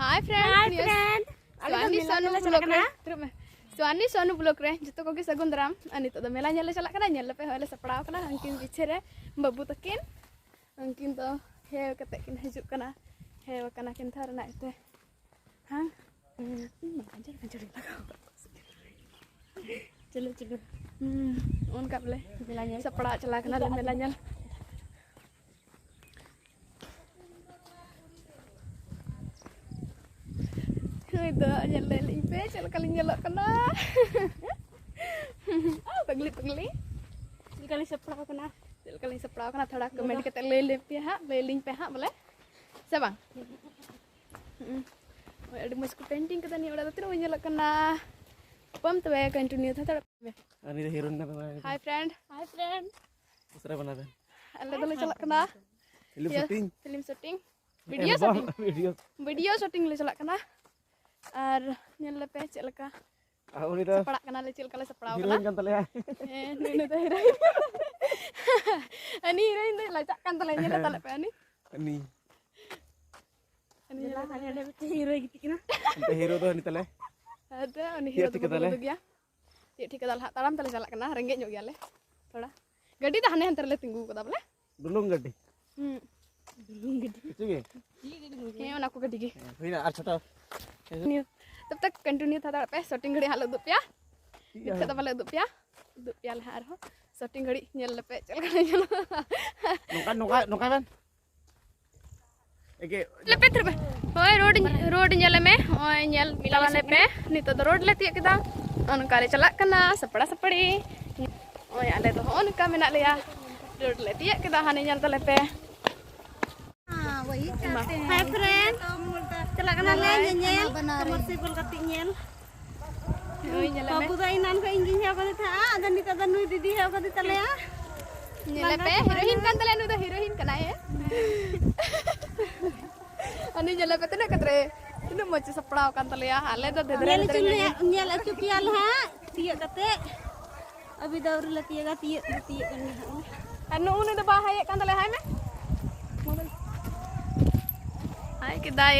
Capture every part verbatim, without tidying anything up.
Hi friend. Hi friend. ᱟᱞᱮ ᱫᱚ ᱥᱳᱣᱟᱱᱤ ᱢᱮᱞᱟ ᱥᱳᱱᱩ ᱧᱮᱞ ᱞᱮ ᱵᱞᱚᱜ ᱪᱟᱞᱟᱜ ᱨᱮ ᱠᱟᱱᱟ᱾ ᱫᱩᱲᱩᱵ ᱢᱮ᱾ ᱥᱳᱣᱟᱱᱤ ᱥᱳᱱᱩ ᱵᱞᱚᱜ ᱨᱮ ᱡᱚᱛᱚ ᱠᱚᱜᱮ ᱥᱟᱹᱜᱩᱱ ᱫᱟᱨᱟᱢ᱾ ᱟᱨ ᱱᱤᱛᱚᱜ ᱫᱚ ᱢᱮᱞᱟ ᱧᱮᱞ ᱞᱮ ᱪᱟᱞᱟᱜ ᱠᱟᱱᱟ᱾ ᱧᱮᱞ ᱞᱮᱯᱮ, ᱦᱚᱸᱜᱼᱚᱭ ᱞᱮ ᱥᱟᱯᱲᱟᱣ ᱠᱟᱱᱟ᱾ ᱩᱱᱠᱤᱱ ᱯᱤᱪᱷᱮ ᱨᱮ ᱵᱟᱹᱵᱩ ᱛᱟᱹᱠᱤᱱ, ᱩᱱᱠᱤᱱ ᱫᱚ ᱦᱮᱣ ᱠᱟᱛᱮ ᱠᱤᱱ ᱦᱤᱡᱩᱜ ᱠᱟᱱᱟ᱾ ᱦᱮᱣ ᱠᱟᱱᱟ ᱠᱤᱱ ᱛᱷᱚᱨ ᱨᱮᱱᱟᱜ ᱤᱭᱟᱹᱛᱮ᱾ ᱦᱮᱸ? ᱤᱧ ᱢᱟ ᱜᱟᱡᱚᱨ ᱜᱟᱡᱚᱨ ᱤᱧ ᱞᱟᱜᱟᱣ ᱠᱟᱜ ᱠᱚᱣᱟ᱾ ᱪᱚᱞᱚ, ᱪᱚᱞᱚ᱾ ᱦᱩᱸ, ᱚᱱᱠᱟ ᱵᱚᱞᱮ ᱢᱮᱞᱟ ᱧᱮᱞ᱾ ᱥᱟᱯᱲᱟᱣ ᱪᱟᱞᱟᱣ ᱠᱟᱱᱟ ᱞᱮ ᱢᱮᱞᱟ ᱧᱮᱞ᱾ ᱦᱳᱭ ᱫᱚ, ᱧᱮᱞ ᱞᱮ ᱞᱤᱧ ᱯᱮ ᱪᱮᱫ ᱞᱮᱠᱟ ᱞᱤᱧ ᱧᱮᱞᱚᱜ ᱠᱟᱱᱟ᱾ ᱯᱟᱜᱽᱞᱤ, ᱯᱟᱜᱽᱞᱤ᱾ ᱪᱮᱫ ᱞᱮᱠᱟ ᱞᱤᱧ ᱥᱟᱯᱲᱟᱣ ᱠᱟᱱᱟ? ᱪᱮᱫ ᱞᱮᱠᱟ ᱞᱤᱧ ᱥᱟᱯᱲᱟᱣ ᱠᱟᱱᱟ, ᱛᱷᱚᱲᱟ ᱠᱚᱢᱮᱱᱴ ᱠᱟᱛᱮ ᱞᱟᱹᱭ ᱞᱮ ᱯᱮ ᱦᱟᱸᱜ, ᱞᱟᱹᱭ ᱞᱤᱧ ᱯᱮ ᱦᱟᱸᱜ ᱵᱚᱞᱮ, ᱥᱮ ᱵᱟᱝ? ᱦᱩᱸ᱾ ᱦᱳᱭ, ᱟᱹᱰᱤ ᱢᱚᱡᱽ ᱠᱚ ᱯᱮᱱᱴᱤᱝ ᱠᱟᱫᱟ᱾ ᱱᱤᱭᱟᱹ ᱚᱲᱟᱜ ᱫᱚ ᱛᱤᱱᱟᱹᱜ ᱢᱚᱡᱽ ᱧᱮᱞᱚᱜ ᱠᱟᱱᱟ᱾ ᱯᱟᱢ ᱛᱚᱵᱮ ᱠᱚᱱᱴᱤᱱᱤᱭᱩ ᱛᱷᱟᱲ ᱢᱮ᱾ ᱟᱨ ᱱᱤᱭᱟᱹ ᱫᱚ ᱦᱤᱨᱳᱭᱤᱱ ᱠᱟᱱᱟ᱾ Hi friend. Hi friend. ᱩᱥᱟᱹᱨᱟ ᱵᱮᱱᱟᱣ ᱵᱮᱱ᱾ ᱟᱞᱮ ᱫᱚᱞᱮ ᱪᱟᱞᱟᱜ ᱠᱟᱱᱟ film ᱤᱭᱟᱹ, shooting. Film shooting. Video album shooting. Video. Video shooting ᱞᱮ ᱪᱟᱞᱟᱜ ᱠᱟᱱᱟ᱾ ᱟᱨ ᱧᱮᱞ ᱞᱮᱯᱮ ᱪᱮᱫ ᱞᱮᱠᱟ ᱟᱨ ᱩᱱᱤ ᱫᱚ ᱥᱟᱯᱲᱟᱜ ᱠᱟᱱᱟ ᱞᱮ, ᱪᱮᱫ ᱞᱮᱠᱟ ᱞᱮ ᱥᱟᱯᱲᱟᱣ ᱠᱟᱱᱟ᱾ ᱦᱤᱨᱳᱭᱤᱱ ᱠᱟᱱ ᱛᱟᱞᱮᱭᱟ᱾ ᱦᱮᱸ, ᱱᱩᱭ ᱫᱚ ᱦᱤᱨᱳᱭᱤᱱ᱾ ᱩᱱᱤ ᱦᱤᱨᱳᱭᱤᱱ ᱫᱚᱭ ᱞᱟᱡᱟᱜ ᱠᱟᱱ ᱛᱟᱞᱮᱭᱟ, ᱧᱮᱞᱮ ᱛᱟᱞᱮ ᱯᱮ ᱩᱱᱤ᱾ ᱩᱱᱤ᱾ ᱩᱱᱤ ᱧᱮᱞᱮ ᱦᱟᱱᱮ ᱦᱟᱸᱰᱮ ᱢᱤᱫᱴᱮᱡ ᱦᱤᱨᱳᱭ ᱜᱤᱛᱤᱡ ᱠᱟᱱᱟ᱾ ᱚᱱᱛᱮ ᱦᱤᱨᱳ ᱫᱚ ᱦᱟᱹᱱᱤ ᱛᱟᱞᱮ᱾ ᱟᱫᱚ ᱩᱱᱤ ᱦᱤᱨᱳ ᱪᱮᱫ ᱫᱚ ᱴᱷᱤᱠᱟᱹ ᱵᱟᱵᱚᱱ ᱛᱟᱞᱮ? ᱩᱫᱩᱜᱮᱭᱟ᱾ ᱪᱮᱫ ᱴᱷᱤᱠᱟᱹ ᱫᱟᱞᱮ ᱦᱟᱸᱜ, ᱛᱟᱲᱟᱢ ᱛᱮᱞᱮ ᱪᱟᱞᱟᱜ ᱠᱟᱱᱟ, ᱨᱮᱸᱜᱮᱡ ᱧᱚᱜ ᱜᱮᱭᱟᱞᱮ ᱛᱷᱚᱲᱟ᱾ ᱜᱟᱹᱰᱤ ᱫᱚ ᱦᱟᱱᱮ ᱦᱟᱱᱛᱮ ᱨᱮᱞᱮ ᱛᱤᱸᱜᱩ ᱠᱟᱫᱟ ᱵᱚᱞᱮ᱾ ᱰᱩᱞᱩᱝ ᱜᱟᱹᱰᱤ᱾ ᱦᱩᱸ᱾ ᱠᱤᱪᱷᱩ ᱜᱮ? ᱦᱮᱸ, ᱚᱱᱟ ᱠᱚ ᱜᱟᱹᱰᱤ ᱜᱮ᱾ ᱦᱮᱸ, ᱦᱩᱭᱱᱟ, ᱟᱨ ᱪᱷᱚᱴᱟ᱾ ᱱᱤᱭᱟᱹ, ᱛᱚᱵ ᱛᱚᱠ ᱠᱚᱱᱴᱤᱱᱤᱭᱩ ᱛᱷᱟ ᱫᱟᱲᱮ ᱯᱮ, ᱥᱩᱴᱤᱝ ᱜᱷᱟᱹᱲᱤᱡ ᱦᱟᱸᱜ ᱞᱮ ᱩᱫᱩᱜ ᱯᱮᱭᱟ᱾ ᱴᱷᱤᱠ ᱱᱤᱛᱚᱜ ᱜᱮᱭᱟ᱾ ᱫᱚ ᱵᱟᱞᱮ ᱩᱫᱩᱜ ᱯᱮᱭᱟ, ᱩᱫᱩᱜ ᱯᱮᱭᱟ ᱞᱮ ᱦᱟᱸᱜ ᱟᱨᱦᱚᱸ᱾ ᱥᱩᱴᱤᱝ ᱜᱷᱟᱹᱲᱤᱡ ᱧᱮᱞ ᱞᱮᱯᱮ ᱪᱮᱫ ᱞᱮᱠᱟ ᱞᱮ ᱧᱮᱞᱚᱜᱼᱟ᱾ ᱱᱚᱝᱠᱟ, ᱱᱚᱝᱠᱟ, ᱱᱚᱝᱠᱟ ᱵᱮᱱ᱾ ᱮᱠᱮ ᱞᱮᱯᱮ ᱛᱷᱤᱨ ᱯᱮ᱾ ᱦᱳᱭ, ᱨᱳᱰ, ᱨᱳᱰ ᱧᱮᱞ ᱢᱮ᱾ ᱦᱳᱭ, ᱧᱮᱞ ᱛᱟᱵᱚᱱ ᱯᱮ᱾ ᱱᱤᱛᱚᱜ ᱫᱚ ᱨᱳᱰ ᱞᱮ ᱛᱤᱭᱳᱜ ᱠᱮᱫᱟ᱾ ᱚᱱᱠᱟ ᱞᱮ ᱪᱟᱞᱟᱜ ᱠᱟᱱᱟ, ᱥᱟᱯᱲᱟ ᱥᱟᱯᱲᱤ᱾ ᱦᱳᱭ, ᱟᱞᱮ ᱫᱚ ᱦᱚᱸᱜᱼᱚ ᱱᱚᱝᱠᱟ ᱢᱮᱱᱟᱜ ᱞᱮᱭᱟ᱾ ᱨᱳᱰ ᱞᱮ ᱛᱤᱭᱳᱜ ᱠᱮᱫᱟ, ᱦᱟᱱᱮ ᱧᱮᱞ ᱛᱟᱞᱮ ᱯᱮ᱾ ᱦᱟᱭ ᱯᱷᱨᱮᱱᱰ, ᱪᱟᱞᱟᱜ ᱠᱟᱱᱟᱞᱮ ᱧᱮᱧᱮᱞ, ᱥᱟᱢᱟᱨᱥᱤᱵᱚᱞ ᱜᱟᱛᱮᱜ ᱧᱮᱞ᱾ ᱱᱩᱭ ᱧᱮᱞᱮ ᱢᱮ᱾ ᱵᱟᱹᱵᱩ ᱫᱚ ᱮᱱᱟᱱ ᱠᱷᱚᱱ ᱤᱧ ᱜᱤᱧ ᱦᱮᱣ ᱠᱟᱫᱮ ᱛᱟᱦᱮᱸᱜᱼᱟ, ᱟᱫᱚ ᱱᱤᱛᱚᱜ ᱫᱚ ᱱᱩᱭ ᱫᱤᱫᱤ ᱦᱮᱣ ᱠᱟᱫᱮ ᱛᱟᱞᱮᱭᱟ᱾ ᱧᱮᱞᱮ ᱞᱟᱸᱫᱟ ᱯᱮ, ᱪᱟᱵᱟᱭᱮᱱᱟ ᱦᱤᱨᱳᱭᱤᱱ ᱱᱩᱭ᱾ ᱠᱟᱱ ᱛᱟᱞᱮᱭᱟ ᱱᱩᱭ ᱫᱚ, ᱦᱤᱨᱳᱭᱤᱱ ᱠᱟᱱᱟᱭ᱾ ᱩᱱᱤ ᱧᱮᱞᱮ ᱯᱮ, ᱛᱤᱱᱟᱹᱜ ᱠᱟᱛᱨᱮ, ᱛᱤᱱᱟᱹᱜ ᱢᱚᱡᱽ ᱮ ᱥᱟᱯᱲᱟᱣ ᱟᱠᱟᱱ ᱛᱟᱞᱮᱭᱟ᱾ ᱟᱞᱮ ᱫᱚ ᱫᱷᱮᱫᱨᱮ ᱧᱮᱞ ᱫᱷᱮᱫᱨᱮ ᱦᱚᱪᱚ ᱧᱚᱜ ᱢᱮᱭᱟ, ᱜᱮ᱾ ᱧᱮᱞ ᱦᱚᱪᱚ ᱯᱮᱭᱟ ᱞᱮ ᱦᱟᱸᱜ ᱛᱤᱭᱳᱜ ᱠᱟᱛᱮ᱾ ᱟᱹᱵᱤ ᱫᱚ ᱟᱹᱣᱨᱤ ᱞᱮ ᱛᱤᱭᱳᱜᱟ, ᱛᱤᱭᱳᱜ ᱫᱚ ᱛᱤᱭᱳᱜ ᱠᱟᱱ ᱜᱮ ᱦᱟᱸᱜ᱾ ᱟᱨ ᱱᱩᱜᱼᱩ ᱱᱩᱭ ᱫᱚ ᱵᱟᱭ ᱦᱟᱭᱮᱫ ᱠᱟᱱ ᱛᱟᱞᱮᱭᱟ, ᱦᱟᱭ ᱢᱮ᱾ ᱦᱟᱭ ᱠᱮᱫᱟᱭ᱾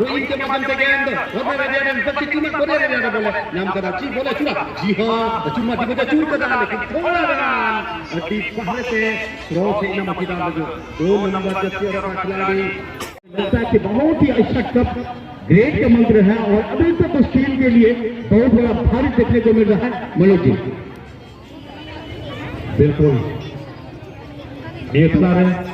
ᱨᱚᱭᱤᱝ ᱠᱮ ᱢᱟᱫᱷᱭᱚᱢ ᱥᱮ ᱜᱮᱸᱫ ᱦᱚᱨᱱᱮ ᱨᱮ ᱫᱤᱭᱟ, ᱵᱟᱠᱤ ᱴᱤᱢ ᱠᱚᱨᱮ ᱨᱮ ᱫᱤᱭᱟ ᱵᱚᱞᱮ ᱧᱟᱢ ᱠᱟᱫᱟ, ᱪᱤ ᱵᱚᱞᱮ ᱪᱩᱨᱟ, ᱡᱤ ᱦᱟᱸ, ᱟᱹᱪᱩᱨ ᱢᱟ ᱴᱤᱢ ᱠᱚ ᱪᱩᱨ ᱠᱟᱫᱟ, ᱞᱮᱠᱤᱱ ᱛᱷᱚᱲᱟ ᱜᱟᱱ ᱟᱹᱰᱤ ᱯᱟᱦᱨᱮ ᱛᱮ ᱠᱨᱚᱥ ᱦᱮᱡ ᱮᱱᱟ ᱢᱟᱹᱡᱷᱤ ᱫᱟᱢ ᱨᱮ, ᱫᱩ ᱱᱚᱢᱵᱚᱨ ᱡᱟᱹᱨᱥᱤ ᱦᱚᱨᱚᱜ ᱠᱟᱱ ᱠᱷᱤᱞᱟᱲᱤ᱾ लगता है कि बहुत ही अच्छा कप ग्रेट का मंत्र है और अभी तक उस टीम के लिए बहुत बड़ा भारी देखने को मिल रहा है। मनोज जी, बिल्कुल, ये खिलाड़ी